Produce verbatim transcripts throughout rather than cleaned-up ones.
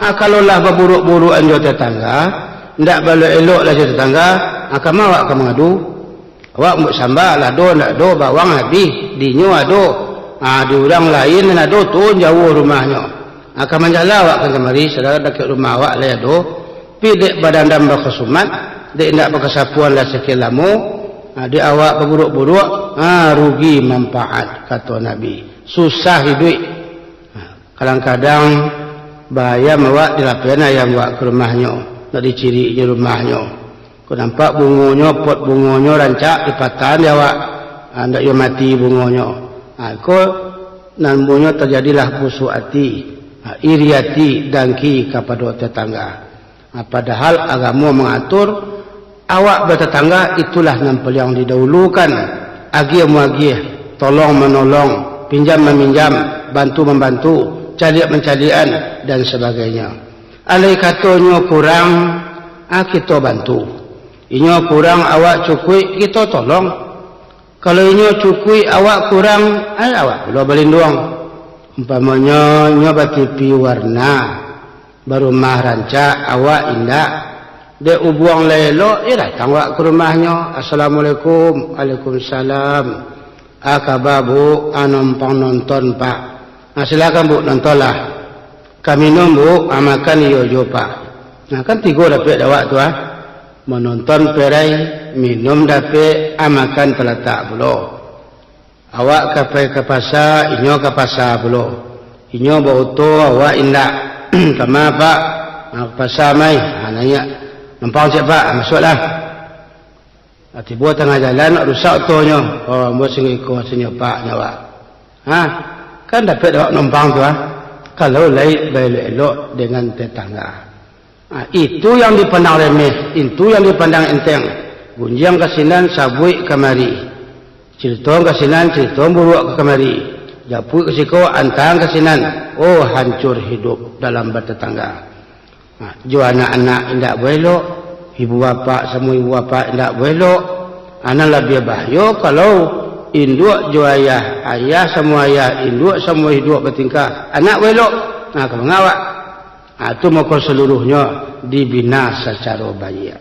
Ah, kalau lah baburuak-buruakan jo tetangga, ndak baelok-elok lah jo tetangga, ah, kama awak ka mangadu? Awak buek samba lah ado, ndak ado, bawang habih, dinyo ado, ah, di urang lain nan ado, tu jauah rumahnyo. Ah, ka manjala awak ka kamari, sadang dakek rumah awak lai ado, pi dek badandam bakasumat, dek indak bakasapuan lah sakian lamo, ah, dek awak baburuak-buruak, ah, rugi manfaat, kato Nabi. Susah iduik. Ah, Kadang-kadang baayam awak dilapehan ayam awak ka rumahnyo, nak diciriaknyo rumahnyo. Ko nampak bungonyo, pot bungonyo rancak dipatahan di awak, ah, ndak iyo mati bungonyo. Ah, ko nan bungonyo tajadilah busuak ati, ah, iri ati, dangki kapado tetangga. Ah, padahal agamo mangatur, awak batatangga itulah nan paliang didahulukan, agiah muagiah, tolong manolong, pinjam maminjam, bantu mambantu, caliak mancaliakan, dan sabagainyo. Alai katonyo kurang, ah, kito bantu. Inyo kurang, awak cukuik, kito tolong. Kalau inyo cukuik, awak kurang, ai awak pulo balinduang. Umpamonyo, inyo batipi warna, barumah rancak, awak indak. Dek ubuang lai elok, iyo datang awak ka rumahnyo. "Assalamualaikum." "Waalaikumsalam." "A kaba, Bu?" "A, numpang nonton, Pak." "A, silakan, Bu, nontonlah." "Ka minum, Bu?" "A, makan iyo juo, Pak." Nah, kan tigo dapek dek awak tu, ah. Manonton perai, minum dapek, a, makan talatak pulo. Awak ka pai ka pasa, inyo ka pasa pulo. Inyo baoto, awak indak. "Kama, Pak?" "A, ka pasa, Mai." "A, naiak." "Numpang ciek, Pak." "A, masuaklah." Ah, tibo tangah jalan, rusak otonyo. Oh, ambo singgo iko, sinyo pak nyo awak. Ha? Kan dapek awak numpang tu, ah. Kalau lai baelok-elok dengan tetangga. Ah, itu yang dipandang remeh, itu yang dipandang enteng. Gunjiang ka sinan, sabuik kamari. Carito ka sinan, carito buruak ka kamari. Japuik ka siko, antaan ka sinan. Oh, hancur hidup dalam batetangga. Ha, jo anak-anak indak baelok, ibu bapak samo ibu bapak indak baelok. Ha, nan labiah bahayo kalau induak jo ayah, ayah samo ayah, induak samo induak batingkah, anak baelok. Ha, ka manga awak? Ha, tu mako saluruhnyo dibina sacaro baiak.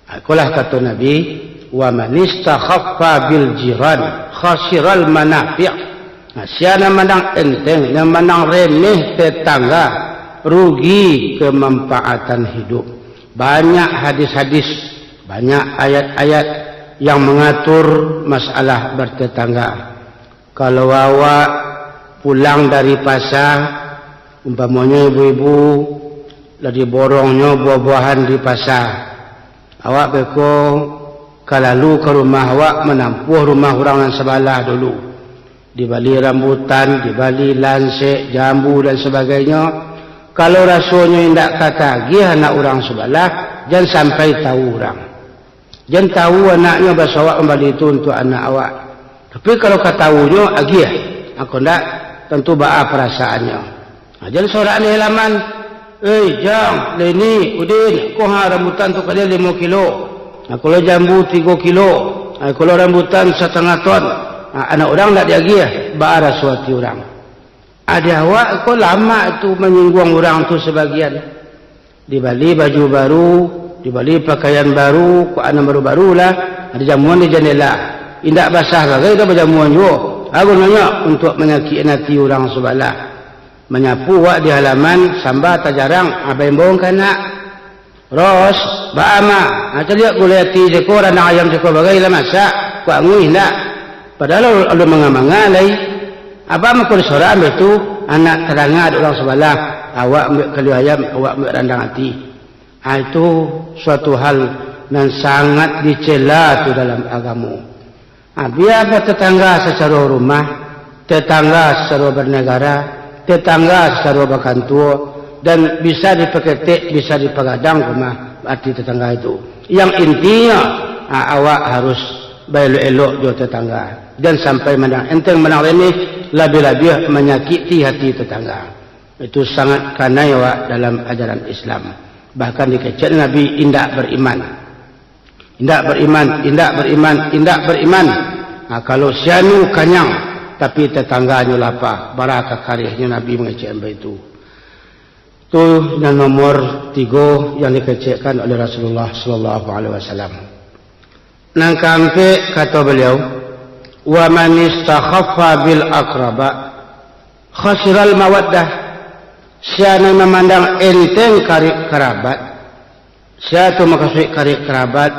Ha, ikolah kato Nabi, "Wa man istakhaffa bil jiran khasiral manafi'." Nah, sia nan mandang enteng, nan mandang remeh tetangga, rugi kemampatan hidup. Banyak hadis-hadis, banyak ayat-ayat yang mengatur masalah bertetangga. Kalau awak pulang dari pasa, umpamonyo ibu-ibu lah diborongnyo buah-buahan di pasa, awak beko ka lalu ka rumah awak, manampuah rumah urang nan sabalah dulu. Dibali rambutan, dibali lansek, jambu, dan sabagainyo. Kalau rasonyo indak ka tagih anak urang sabalah, jan sampai tahu urang. Jan tahu anaknyo baso awak mambali tu untuak anak awak. Tapi kalau ka tahunyo agiah, angko ndak, tantu baa parasaannyo. Ha, jan sorak di halaman, "Eh, Jang, Leni, Udin, ko ha rambutan tu kalian limo kilo. Ha, kalau jambu tigo kilo. Ha, kalau rambutan satangah ton." Ha, anak urang ndak diagiah, baa raso ati urang. Ade awak ko lamak tu manyingguang urang tu sabagian. Dibali baju baru, dibali pakaian baru, kuanan baru-baru lah, dijamuan di jandela. Indak basah bagai dah bajamuan juo. Apo gunonyo? Untuak manyakik ati urang sabalah. Manyapu wak di halaman, samba tajarang, abah imbau ka anak. "Ros, baa ma? Ha, caliak gulai ati siko, randang ayam siko bagai lah masak, kuat anguih indak?" Padahal alun manga-manga lai. Abah mako disorak ambo tu, anak tadanga dek urang sabalah, awak ambiak kalia ayam, awak ambiak randang ati. Ha, itu suatu hal nan sangat dicela tu dalam agamo. Ha, bia batetangga sacaro rumah, tetangga sacaro banegara, tetangga sacaro bakantua, dan bisa dipaketek, bisa dipagadang rumah ati tetangga itu. Yang intinyo, ha, awak harus baelok-elok jo tetangga. Jan sampai mandang enteng, mandang remeh, labiah-labiah manyakiti hati tetangga. Itu sangat kanai awak dalam ajaran Islam. Bahkan dikecek Nabi indak beriman. Indak beriman, indak beriman, indak beriman. Ha, kalau sianu kanyang, tapi tetangganyo lapa, bara ka karihnyo Nabi mangecek baitu. Tu nan nomor tigo yang dikecekkan oleh Rasulullah sallallahu alaihi wasallam. Nan kaampek, kato baliau, "Wa man istakhaffa bil aqraba khasiral mawaddah." Sia nan mamandang enteng karib karabat. Sia tu makasuik karib karabat?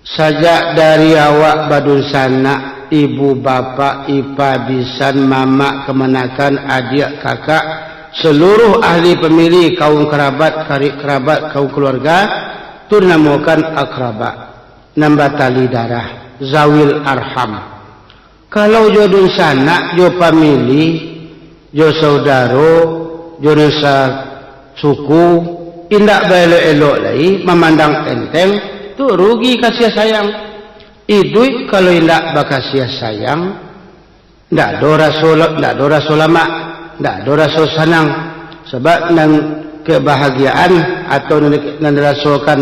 Sajak dari awak badunsanak, ibu, bapak, ipa, bisan, mamak, kamanakan, adiak, kakak, saluruh ahli famili, kaum karabat, karib karabat, kaum kaluarga, tu dinamokan akraba, nan batali darah, zawil arham. Kalau jo dunsanak, jo famili, jo saudaro, jo nan sasuku, indak baelok-elok lai, mamandang enteng, tu rugi kasiah sayang. Iduik kalau indak bakasiah sayang, ndak ado raso, ndak ado raso lamak, ndak ado raso sanang. Sabab nan kebahagiaan atau nan, nan dirasokan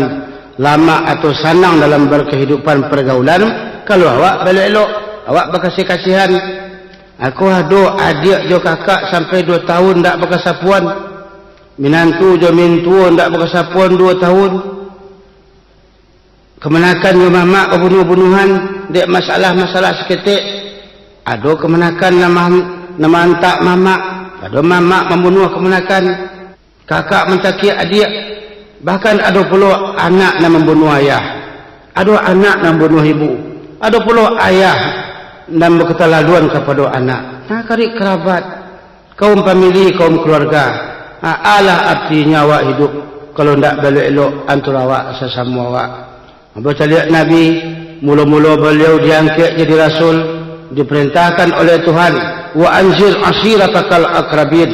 lamak atau sanang dalam berkehidupan pergaulan, kalau awak baelok-elok, awak bakasiah-kasiahan. Ako ado adiak jo kakak sampai duo tahun ndak bakasapoan, minantu jo mintuo ndak bakasapoan duo tahun. Kamanakan jo mamak babunuah-bunuahan dek masalah-masalah saketek. Ado kamanakan nan ma-, nan maantak mamak, ado mamak mambunuah kamanakan. Kakak mancakiak adiak, bahkan ado pulo anak nan mambunuah ayah, ado anak nan mambunuah ibu, ado pulo ayah nan bakatalaluan kapado anak. Nah, karib karabat, kaum famili, kaum kaluarga, ha, alah artinyo awak hiduik, kalau ndak baelok-elok antaro awak sasamo awak. Bacaliak Nabi, mulo-mulo baliau diangkek jadi rasul, diparintahkan oleh Tuhan, "Wa anzir ashiratakal aqrabin."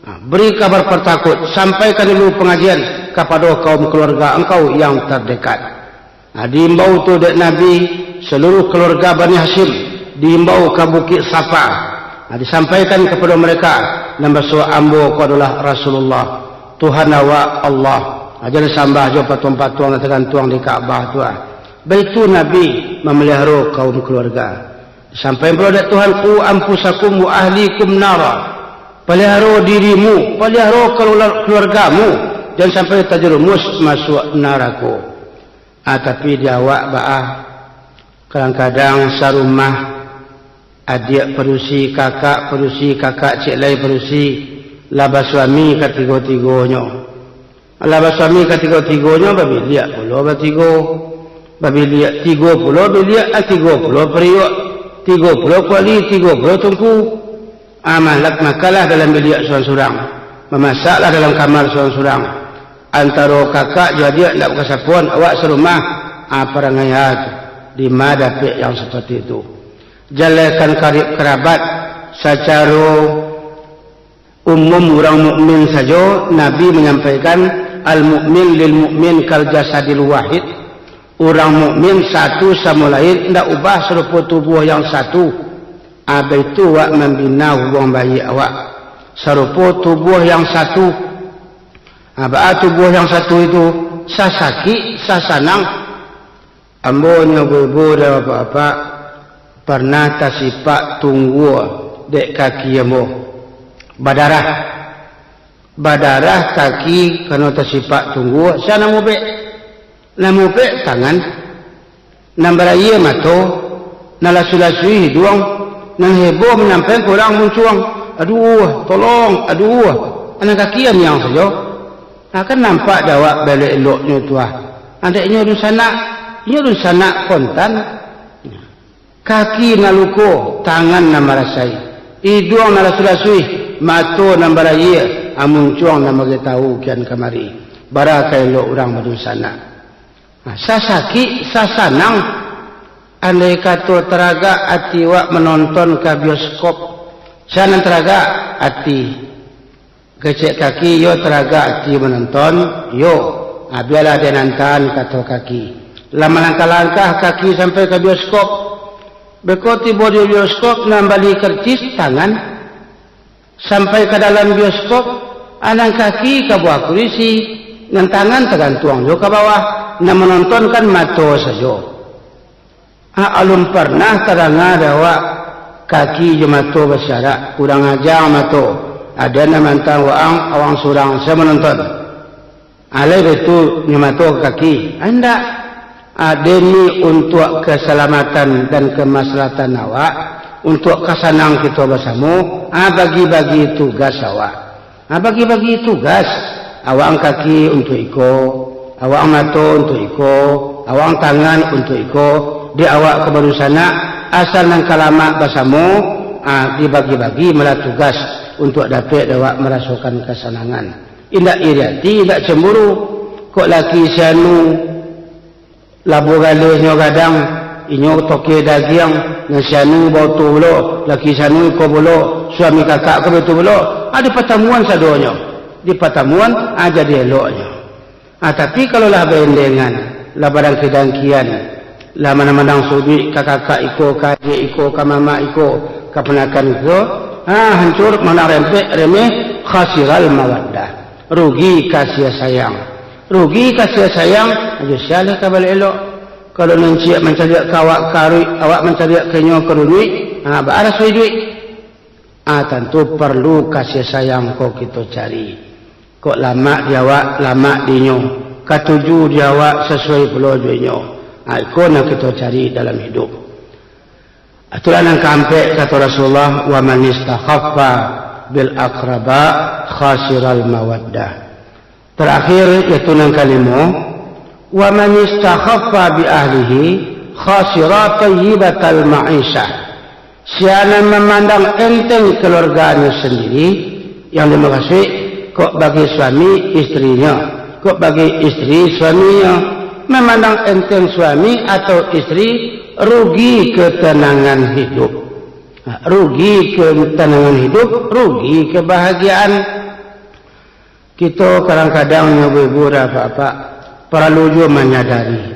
Ha, beri kabar partakut, sampaikan dulu pangajian kapado kaum kaluarga angkau yang tardekat. Ha, diimbau tu dek Nabi, saluruh kaluarga Bani Hasyim diimbau ka Bukik Safa. Ha, disampaikan kapado mereka, nan basuo ambo ko adolah Rasulullah, Tuhan awak Allah. Ha, jan sambah jo patuang-patuang nan tagantuang di Ka'bah tu, ha. Baitu Nabi mamaliharo kaum kaluarga. Sampai pulo dek Tuhan, "Qu anfusakum wa ahlikum nara." Paliharo dirimu, paliharo kalua-, kaluargamu, jan sampai tajerumus masuak narako. Ah, tapi di awak baa, kadang-kadang sarumah, adiak padusi, kakak padusi, kakak ciek lai padusi, lah basuami katigo-tigonyo. Alah basuami katigo-tigonyo, babiliak pulo batigo. Babiliak tigo pulo biliak, ah, tigo pulo pariuak, tigo pulo kuali, tigo pulo tungku. Ah, malak makanlah dalam biliak surang-surang. Mamasaklah dalam kamar surang-surang. Antaro kakak jo adiak ndak bakasapoan, awak sarumah. Ah, parangai ha tu. Dima dapek yang saparti tu? Jalehkan karib karabat sacaro umum urang mukmin sajo, Nabi manyampaikan, "Al-mukmin lil mukmin kal jasadil wahid." Urang mukmin satu samo lain, indak ubah, sarupo tubuah yang satu. Ah, baitu awak mambina hubuang baiak awak, sarupo tubuah yang satu. Ah, baa tubuah yang satu itu? Sasakik, sasanang. Ambo nyo ibu-ibu dan bapak-bapak, parnah tasipak tunggua dek kaki ambo. Badarah. Badarah kaki karano tasipak tunggua. Sia nan mubek? Nan mubek tangan. Nan baraia mato. Nan lasui-lasui hiduang. Nan heboh manyampaian ka urang muncuang. "Aduh, tolong, aduh." Nan kaki amiang sajo. Nah, kan nampak dek awak baelok-eloknyo tu, ah. Andaknyo dunsanak, inyo dunsanak kontan. Kaki nan luko, tangan nan marasai, iduang nan lasui-lasui, mato nan baraia, ah, muncuang nan bagi tahu kian kamari. Bara ka elok urang badunsanak. Nah, sasakik, sasanang. Andai kato taragak ati awak manonton ka bioskop, sia nan taragak ati. Kecek kaki, yo taragak ati manonton, yo. Ah, bialah den antaan, kato kaki. Lah malangkah-langkah kaki sampai ka bioskop. Beko tibo di bioskop, nan bali karcis, tangan. Sampai ka dalam bioskop, ah, nan kaki ka bawah kurisi, nan tangan tagantuang jo ka bawah, nan manonton kan mato sajo. Ah, alun parnah tadanga dek awak kaki jo mato basiarak, kurang aja mato. Ado nan mantang waang, awak surang, sia manonton. Alai baitu nyo mato ka kaki. Ah, indak. Ah, demi untuak kasalamatan dan kamaslahatan awak, untuak ka sanang kito basamo, ah, bagi-bagi tugas awak. Ah, bagi-bagi tugas. Awak ang kaki untuak iko, awak ang mato untuak iko, awak ang tangan untuak iko, di awak ka badunsanak, asal nan ka lamak basamo, ah, dibagi-bagi malah tugas untuak dapek dek awak marasokan kasanangan. Indak iri ati, indak cemburu. Kok laki si anu, labuah galehnyo gadang, inyo toke dagiang, nan si anu baoto pulo, laki si anu iko pulo, suami kakak ko baitu pulo. Ah, dipatamuan sadonyo. Dipatamuan, ah, jadi eloknyo. Ah, tapi kalau lah baendengan, lah badangki-dangkian, lah mandang-mandang suduik ka kakak iko, ka adiak iko, ka mamak iko, ka panakan iko, ah, hancur, mandang rempek, remeh, khasiral mawaddah. Rugi kasih sayang. Rugi kasih sayang, ajo sia lai ka baelok-elok. Kalau nan ciek mancaliak ka awak karuik, awak mancaliak ka inyo karunuik, ah, baa raso iduik? Ah, tantu parlu kasih sayang ko kito cari. Kok lamak di awak, lamak di inyo. Katuju di awak, sasuai pulo jo inyo. Ah, iko nan kito cari dalam hiduik. Itulah nan kaampek, kato Rasulullah, "Wa man istakhaffa bil aqraba khasiral mawaddah." Tarakhir, yaitu nan kalimo, "Wa man istakhaffa bi ahlihi khasira thayyibatal ma'isyah." Sia nan mamandang enteng kaluarganyo sandiri, yang dimakasuik, kok bagi suami, istrinyo, kok bagi istri, suaminyo, mamandang enteng suami atau istri, rugi katanangan hiduik. Nah, rugi katanangan hiduik, rugi kabahagiaan. Kito kadang-kadang nyo ibu-ibu, apak-apak, paralu juo manyadari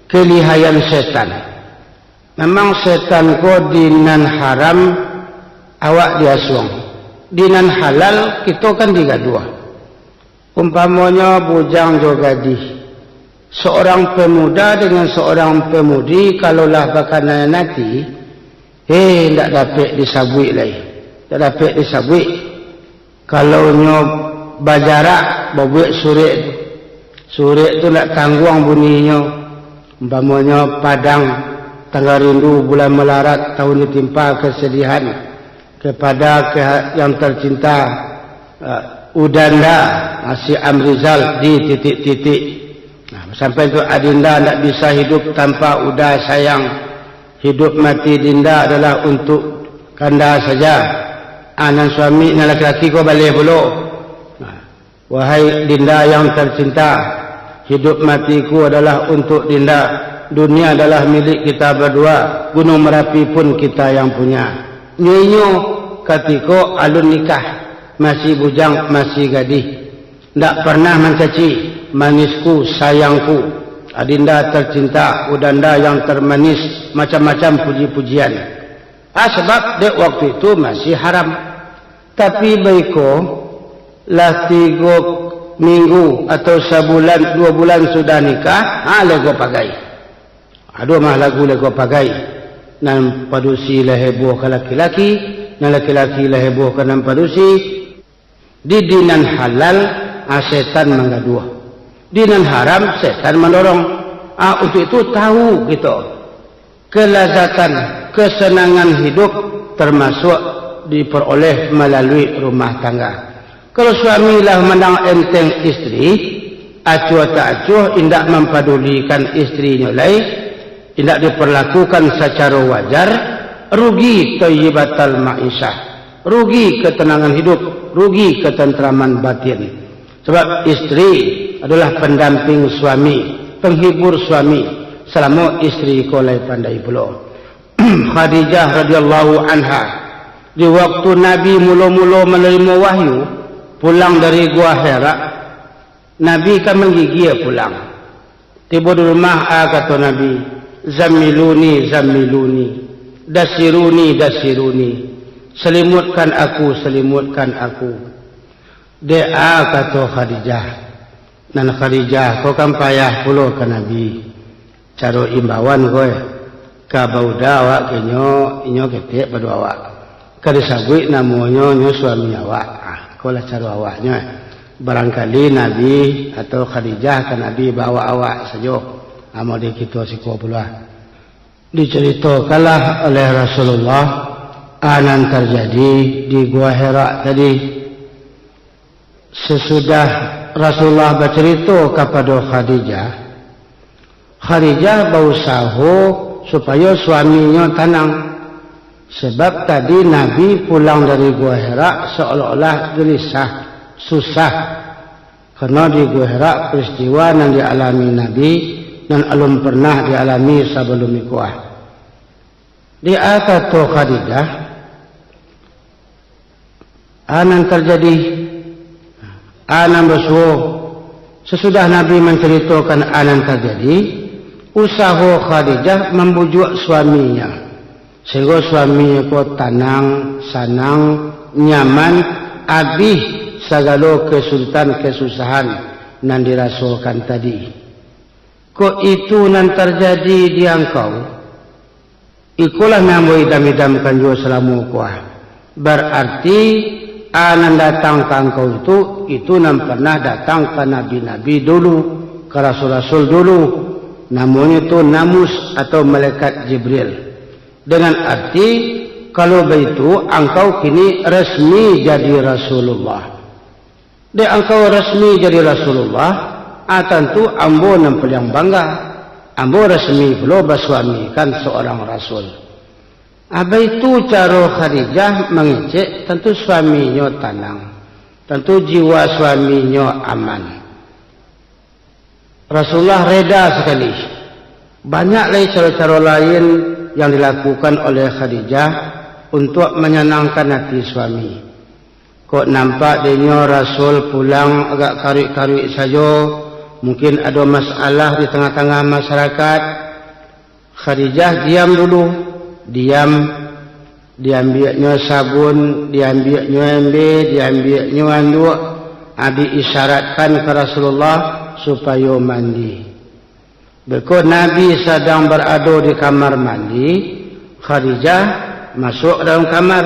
kalihayan setan. Memang setan ko di nan haram awak diasuang, di nan halal kito kan digaduah. Umpamonyo bujang jo gadih, seorang pemuda dengan seorang pemudi kalau lah bakanai ati, heh, ndak dapek disabuik lai, ndak dapek disabuik. Kalau nyo bajarak, babuek surek tu. Surek tu ndak tangguang bunyinyo. Umpamonyo padang, tangah rindu bulan malarat, tahun ditimpa kesedihan kepada ke-, yang tercinta, eh, Udanda, ah, si Amrizal di titik-titik. Nah, sampai tu Adinda ndak bisa hidup tanpa Uda sayang. Hidup mati Dinda adalah untuk Kanda saja. Ah, nan suami, nan laki-laki ko baleh pulo. Nah, wahai Dinda yang tercinta, hidup matiku adalah untuk Dinda. Dunia adalah milik kita berdua. Gunung Merapi pun kita yang punya. Nyo inyo katiko alun nikah, masih bujang, masih gadih. Ndak pernah mancaci, manisku, sayangku, Adinda tercinta, Udanda yang termanis, macam-macam puji-pujian. Ah, sebab dek waktu itu masih haram. Tapi baiko, lah tigo minggu atau sabulan, duo bulan sudah nikah, ha, lego pagai. Ado mah lagu lego pagai. Nan padusi lah heboh ka laki-laki, nan laki-laki lah heboh ka nan padusi. Di, di nan halal, ah, setan manggaduah. Di nan haram, setan mandorong. Ah, untuk itu tahu kito, kelazatan, kesenangan hidup termasuk diperoleh melalui rumah tangga. Kalau suami lah mandang enteng istri, acuah tak acuah indak mampadulikan istrinyo lai, indak diperlakukan sacaro wajar, rugi thayyibatal ma'isyah, rugi ketenangan hidup, rugi ketentraman batin. Sebab istri adalah pendamping suami, penghibur suami, selamo istri ko lai pandai pulo. Khadijah radhiyallahu anha, di waktu Nabi mulo-mulo manarimo wahyu, pulang dari Gua Hira, Nabi ka manggigia pulang. Tibo di rumah, a, kato Nabi, "Zammiluni, zammiluni, dassiruni, dassiruni, selimutkan aku, selimutkan aku." Dek, a, kato Khadijah. Nan Khadijah ko kan payah pulo ka Nabi. Caro imbauan ko, eh, ka bauda awak ka inyo, inyo ketek pado awak. Ka disabuik namonyo, nyo suami awak. Ah, ikolah caro awaknyo. Barangkali Nabi atau Khadijah ka Nabi baawak-awak sajo. Amo di kito siko pulo. Dicaritokanlah oleh Rasulullah a nan tarjadi di Gua Hira tadi. Sasudah Rasulullah bacarito kapado Khadijah, Khadijah bausaho supayo suaminyo tanang, sabab tadi Nabi pulang dari Gua Hira saolah-olah gelisah, susah, karano di Gua Hira peristiwa nan dialami Nabi nan alun pernah dialami sabalum iko. Di a kato Khadijah, a nan tarjadi, a nan basuo, sasudah Nabi mancaritokan a nan tarjadi, usaho Khadijah mambujuak suaminyo, sahinggo suaminyo ko tanang, sanang, nyaman, abih sagalo kasulitan, kasusahan nan dirasokan tadi. Kok itu nan tarjadi di angkau? Ikolah nan ambo idam-idamkan juo salamo ko. Bararti, a nan datang ka angkau itu, itu nan pernah datang ka nabi-nabi dulu, ka rasul-rasul dulu. Namonyo tu namus atau malaikat Jibril. Dengan arti, kalau baitu, angkau kini resmi jadi Rasulullah. Dek angkau rasmi jadi Rasulullah, a, tantu ambo nan paliang bangga. Ambo rasmi pulo basuamikan saurang rasul. A, baitu caro Khadijah mangecek, tantu suaminyo tanang. Tantu jiwa suaminyo aman. Rasulullah reda sakali. Banyak lai caro-caro lain yang dilakukan oleh Khadijah untuak manyanangkan ati suami. Kok nampak dinyo Rasul pulang agak karuik-karuik sajo, mungkin ado masalah di tangah-tangah masyarakat. Khadijah diam dulu, diam. Diambiaknyo sabun, diambiaknyo embe, diambiaknyo anduak, a, diisyaratkan ka Rasulullah supayo mandi. Beko Nabi sadang barado di kamar mandi, Khadijah masuak ka dalam kamar,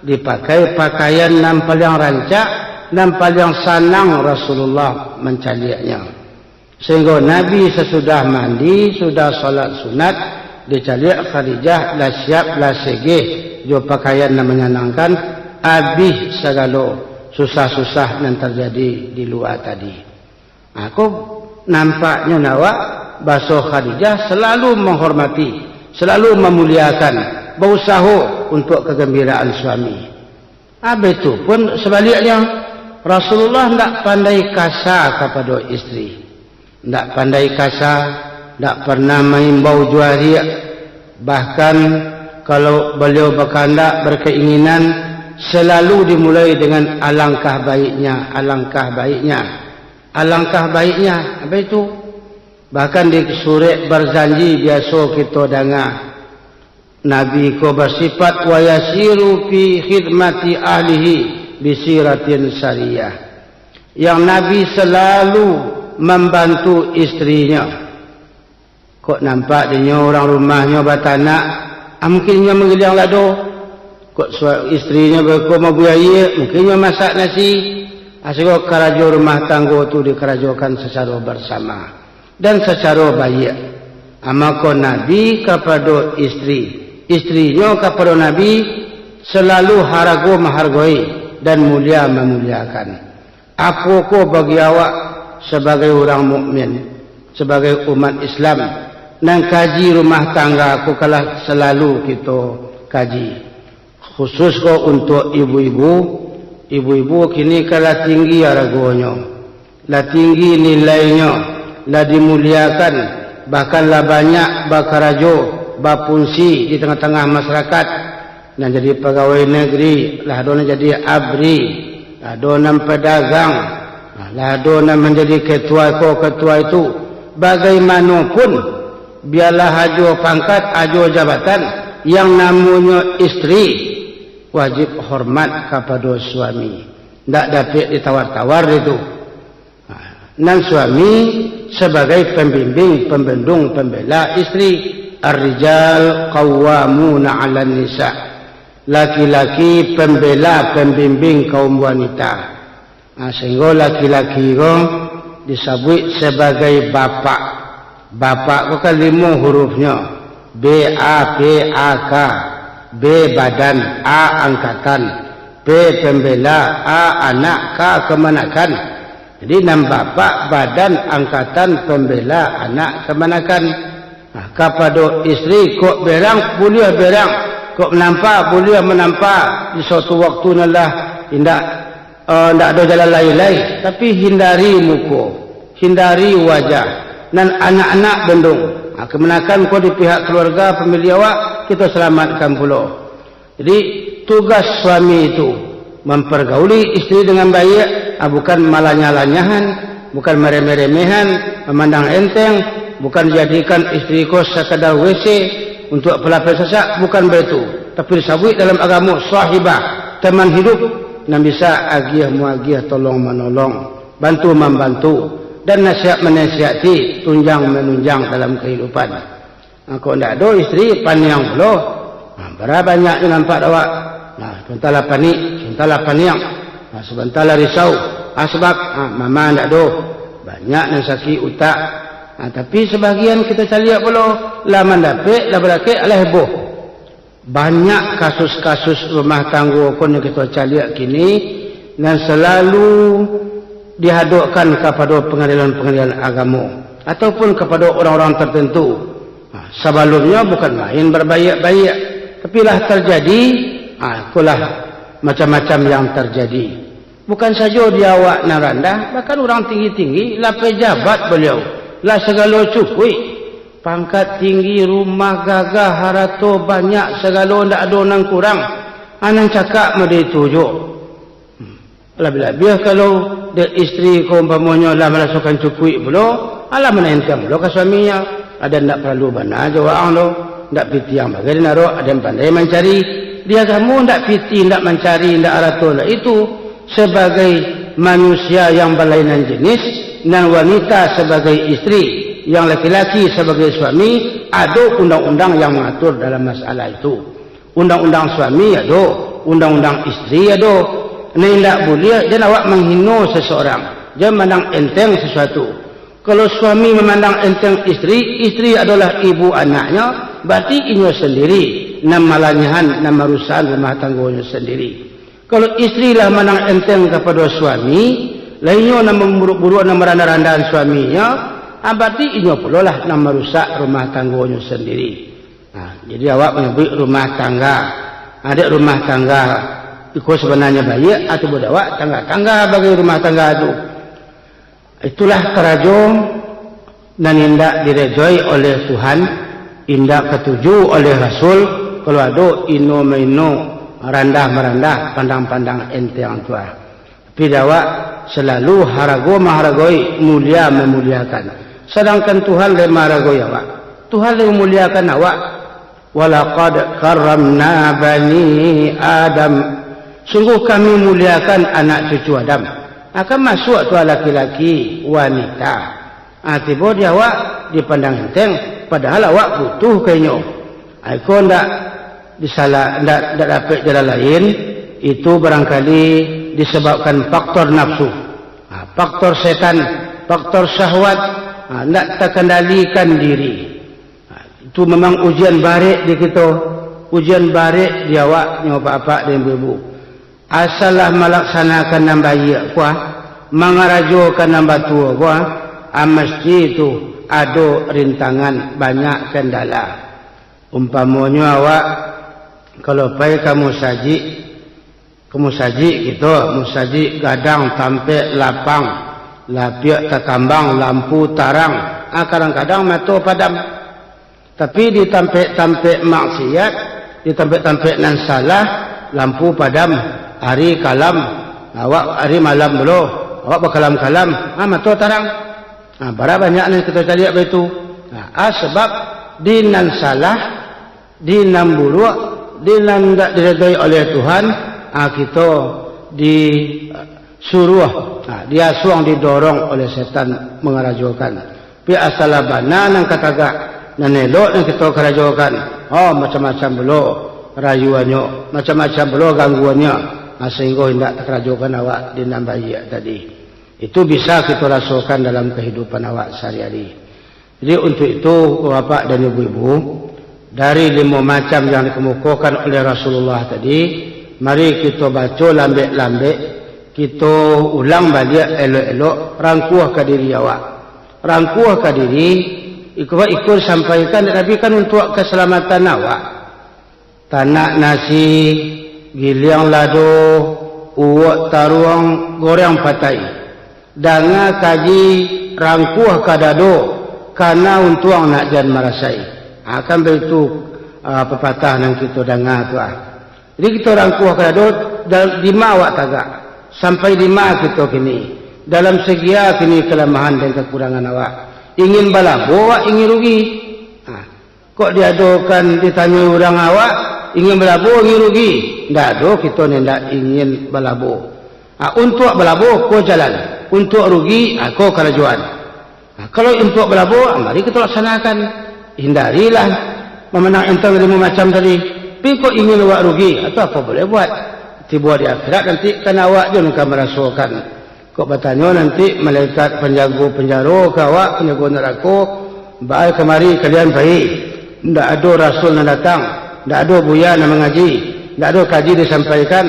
dipakai pakaian nan paliang rancak, nan paliang sanang Rasulullah mancaliaknyo. Sahinggo Nabi sasudah mandi, sudah salat sunat, dicaliak Khadijah lah siap, lah segeh, jo pakaian nan manyanangkan, abih sagalo susah-susah nan tarjadi di lua tadi. Mako, nampaknyo awak, baso Khadijah salalu manghormati, salalu mamuliakan, bausaho untuak kagambiraan suami. Abih tu pun sabaliaknyo, Rasulullah ndak pandai kasa kapado istri. Ndak pandai kasa, ndak pernah maimbau juariak. Bahkan, kalau baliau bakandak, barkainginan, salalu dimulai dengan alangkah baiknya, alangkah baiknya, alangkah baiknya. Abih tu, bahkan di surek Barzanji biaso kito danga. Nabi ko basipat, "Wa yasiru fi khidmati ahlihi bisiratin sariyah." Yang Nabi salalu mambantu istrinyo. Kok nampak dinyo urang rumahnyo batanak, a, mungkin inyo manggiliang lado. Kok sua-, istrinyo beko mabuih aia, mungkin inyo masak nasi. A, sahinggo karajo rumah tanggo tu dikarajokan sacaro barsama. Dan sacaro baiak. A, mako Nabi kapado istri, istrinyo kapado Nabi, salalu harago mahargoi dan mulia mamuliakan. Apokoh bagi awak sabagai urang mukmin, sabagai umat Islam, nan kaji rumah tangga ko kalah salalu kito kaji. Khusus ko untuak ibu-ibu, ibu-ibu kini ka lah tinggi aragonyo, lah tinggi nilainyo, lah dimuliakan, bahkan lah banyak bakarajo, bafungsi di tangah-tangah masyarakat. Nan jadi pagawai nagari, lah ado nan jadi abri, lah ado nan padagang, lah ado nan manjadi ketua ko, ketua itu. Bagaimanopun, bialah ajo pangkat, ajo jabatan, yang namonyo istri, wajib hormat kapado suami. Ndak dapek ditawar-tawar itu. Nan suami sabagai pambimbing, pambendung, pambela istri. Ar-rijal qawwamuna 'alan nisa. Laki-laki pembela, pembimbing kaum wanita. Nah, sehingga laki-laki ko disabuik sabagai bapak. Bapak ko kan limo hurufnyo. B, A, P, A, K. B, badan. A, angkatan. P, pembela. A, anak. K, kamanakan. Jadi, nan bapak, badan, angkatan, pembela, anak, kamanakan. Nah, kapado istri, kok berang, buliah berang. Kok manampa, buliah manampa. Di suatu waktu nan lah indak, eh, indak ado jalan lain lai. Tapi hindari muko, hindari wajah. Nan anak-anak bendung. Nah, kamanakan ko di pihak keluarga, pamilih awak, kito salamatkan pulo. Jadi, tugas suami itu mampargauli istri dengan baiak, ah, bukan malanyah-lanyahan, bukan maremeh-remehan, mamandang enteng, bukan dijadikan istri ko sakadar W C untuak palapeh sasak, bukan baitu. Tapi disabuik dalam agamo sahibah, teman hidup, nan bisa agiah-muagiah, tolong-manolong, bantu-mambantu, dan nasihat-manasihati, tunjang-manunjang dalam kahidupan. Nah, kok ndak ado istri, paniang pulo. Nah, bara banyak nyo nampak dek awak. Nah, sabanta lah panik, sabanta lah paniang. Nah, sabanta lah risau. Ah, sabab, ah, mama ndak ado. Banyak nan sakik utak. Nah, tapi sabagian kito caliak pulo, lah mandapek, lah barakek, lah heboh. Banyak kasus-kasus rumah tanggo ko nan kito caliak kini, nan salalu dihadokkan kapado pangadilan-pangadilan agamo, ataupun kapado orang-orang tertentu. Ha, sabalumnyo bukan main barbaiak-baiak, tapi lah tarjadi, ha, ikolah macam-macam yang tarjadi. Bukan sajo di awak nan randah, bahkan urang tinggi-tinggi, lah pejabat baliau, lah sagalo cukuik, pangkat tinggi, rumah gagah, harato banyak, sagalo ndak ado nan kurang, ha, nan cakak mode itu juo. Labiah-labiah kalau dek istri ko umpamonyo lah marasokan cukuik pulo, alah manenteng pulo ka suaminyo. Aden ndak paralu bana jo waang tu, ndak pitih ang bagai di narok, aden pandai mancari. Di agamo ndak pitih, ndak mancari, ndak arato, ndak itu. Sabagai manusia yang balainan jenis, nan wanita sabagai istri, yang laki-laki sabagai suami, ado undang-undang yang mangatur dalam masalah itu. Undang-undang suami ado, undang-undang istri ado. Nan indak buliah, jan awak manghino seseorang, jan mandang enteng sesuatu. Kalau suami mamandang enteng istri, istri adolah ibu anaknyo, barati inyo sandiri nan malanyahan, nan marusakan rumah tanggonyo sandiri. Kalau istri lah mandang enteng kapado suami, lah inyo nan mamburuak-buruak, nan marandah-randahan suaminyo, ah, barati inyo pulolah nan marusak rumah tanggonyo sandiri. Nah, jadi awak manyabuik rumah tangga. Nah, dek rumah tangga iko sabananyo baiak, atau buat awak tangga-tangga bagai rumah tangga tu. Itulah karajo nan indak diredoi oleh Tuhan, indak katuju oleh Rasul, kalau ado ino-maino, randah-marandah, pandang-pandang enteng tu ah. Tapi dek awak salalu harago maharagoi, mulia mamuliakan. Sadangkan Tuhan lai maharagoi awak. Tuhan lai mamuliakan awak. "Walaqad karramna bani Adam." Sungguh Kami muliakan anak cucu Adam. Akan masuak tu laki-laki, wanita. Ah, tibo di awak dipandang enteng, padahal awak butuh ka inyo. Ah, iko ndak disalah, ndak, ndak dapek jalan lain, itu barangkali disebabkan faktor nafsu. Ah, faktor setan, faktor syahwat, ah, ndak takandalikan diri. Ah, itu memang ujian barek di kito, ujian barek di awak nyo, apak-apak dan ibu-ibu. Asal lah malaksanakan nan baiak ko ah, mangarajokan nan batua ko ah, ah, mesti tu ado rintangan, banyak kendala. Umpamonyo awak kalau pai ka musajik, ka musajik kito, musajik gadang, tampek lapang, lapiak takambang, lampu tarang, ah, kadang-kadang mato padam. Tapi di tampek-tampek maksiat, di tampek-tampek nan salah, lampu padam, ari kalam, awak ari malam pulo, awak bakalam-kalam, ah, mato tarang. Ah, bara banyak nan kito caliak baitu. Ah, ah, sabab di nan salah, di nan buruak, di nan indak diredoi oleh Tuhan, ah, kito di, ah, suruah, ah, diasuang, didorong oleh setan mangarajokan. Tapi asal lah bana nan ka tagak, nan elok nan kito karajokan, oh, macam-macam pulo. rayuannyo, macam-macam pulo gangguannyo, ha, sahinggo indak takarajokan awak di nan baiak tadi. Itu bisa kito rasokan dalam kahidupan awak sahari-hari. Jadi, untuak itu, Bapak dan Ibu-ibu, dari limo macam yang dikemukakan oleh Rasulullah tadi, mari kito baco lambek-lambek, kito ulang baliak elok-elok, rangkuahkan diri awak. Rangkuahkan diri, iko, iko disampaikan dek Nabi kan untuak kasalamatan awak. Tanak nasi, giliang lado, uwok taruang, goreng patai. Danga kaji, rangkuah ka dado, kana untuang nak jan marasai. Ha, kan baitu, ah, papatah nan kito danga tu, ah. Jadi kito rangkuah ka dado, dal-, dima awak tagak. Sampai dima kito kini. Dalam segi a kini kalamahan dan kakurangan awak. Ingin balabo awak, ingin rugi. Ha. Kok diadokan, ditanyoi urang awak, ingin balabo, ingin rugi? Ndak ado, kito ni ndak ingin balabo. Ha, untuak balabo, ko jalan. Untuak rugi, ha, ko karajoan. Ha, kalau untuak balabo, ha, mari kito laksanakan. Hindarilah mamanang entong ilmu macam tadi. Tapi kok ingin awak rugi, ha, tu apo buliah buat? Tibo di akhirat nanti, kan awak juo nan ka marasokan. Kok batanyo nanti malaikat panjago panjaro ka awak, panjago narako, "Baa kamari kalian pai? Ndak ado rasul nan datang, ndak ado buya nan mangaji, ndak ado kaji disampaikan."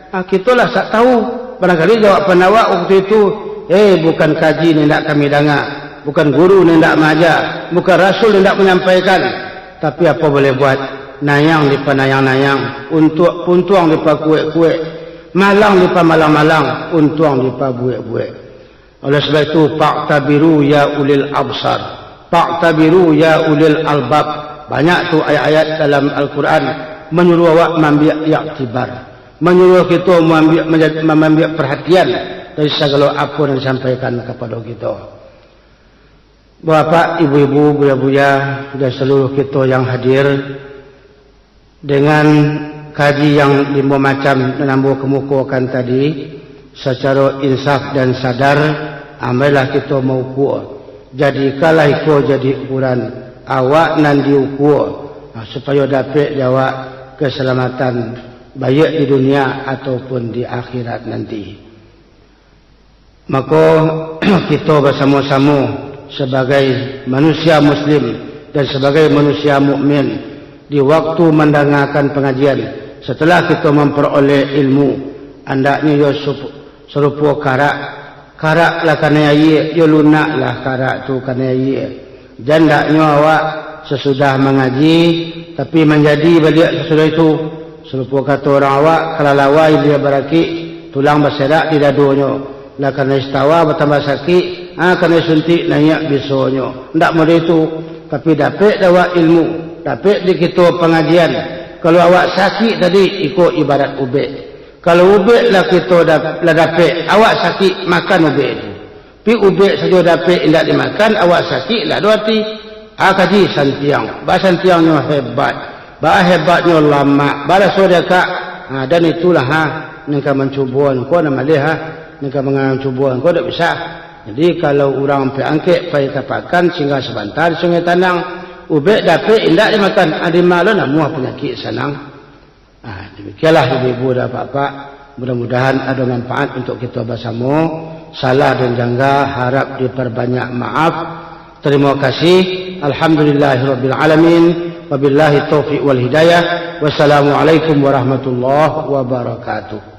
Ah, kito lah sak tahu. Barangkali jawaban awak waktu itu, "Eh, bukan kaji nan indak kami danga, bukan guru nan indak maaja, bukan rasul nan indak manyampaikan." Tapi apo buliah buat, nayang dipanayang-nayang, untuak puntuang dipakuek-kuek, malang dipamalang-malang, untuang dipabuek-buek. Oleh sebab itu, "Fa'tabiru ya ulil absar, fa'tabiru ya ulil albab." Banyak tu ayat-ayat dalam Al-Quran manyuruah awak maambiak iktibar, manyuruah kito maambiak, manjadi, maambiak parhatian dari sagalo apo nan disampaikan kapado kito. Bapak, ibu-ibu, buya-buya, dan saluruh kito yang hadir, dengan kaji yang limo macam nan ambo kemukokan tadi, sacaro insaf dan sadar, amailah kito maukua. Jadikanlah iko jadi ukuran awak nan diukua, ha, supayo dapek di awak keselamatan, baiak di dunia ataupun di akhirat nanti. Mako, kito basamo-samo sabagai manusia muslim dan sabagai manusia mukmin, di waktu mandangakan pangajian, satalah kito mamparoleh ilmu, andaknyo yo sup-, sarupo karak, karak lah kanai ayie, yo lunaklah karak tu kanai ayie. Jan andaknyo awak sasudah mangaji, tapi manjadi baliak sasudah itu. Sarupo kato urang awak, "Kalalawa ilia barakik, tulang baserak di dadonyo. Lah kanai istawa batambah sakik, ha, kanai suntik naiak bisonyo." Ndak model itu, tapi dapek di awak ilmu, dapek di kito pangajian. Kalau awak sakik tadi, iko ibarat ubek. Kalau ubek lah kito dap-, lah dapek, awak sakik, makan ubek tu. Pi ubek sajo dapek indak dimakan, awak sakik indak ado arti. Ah, kaji santiang, baa santiangnyo hebat, baa hebatnyo lamak, baa raso dakak. Ha, dan itulah, ha, nan ka mancubo ko, nan maleh, ha, nan ka mancubo ko dak bisa. Jadi, kalau urang pai angkek, pai ka pakan, singgah sabanta di Sungai Tanang, ubek dapek indak dimakan, ah, di ma lo namuah panyakik sanang. Ah, demikianlah ibu-ibu dan bapak-bapak. Mudah-mudahan ado manfaat untuk kito basamo. Salah dan janggal harap diperbanyak maaf. Terima kasih. Alhamdulillahirabbil alamin. Wabillahi taufiq wal hidayah. Wassalamualaikum warahmatullahi wabarakatuh.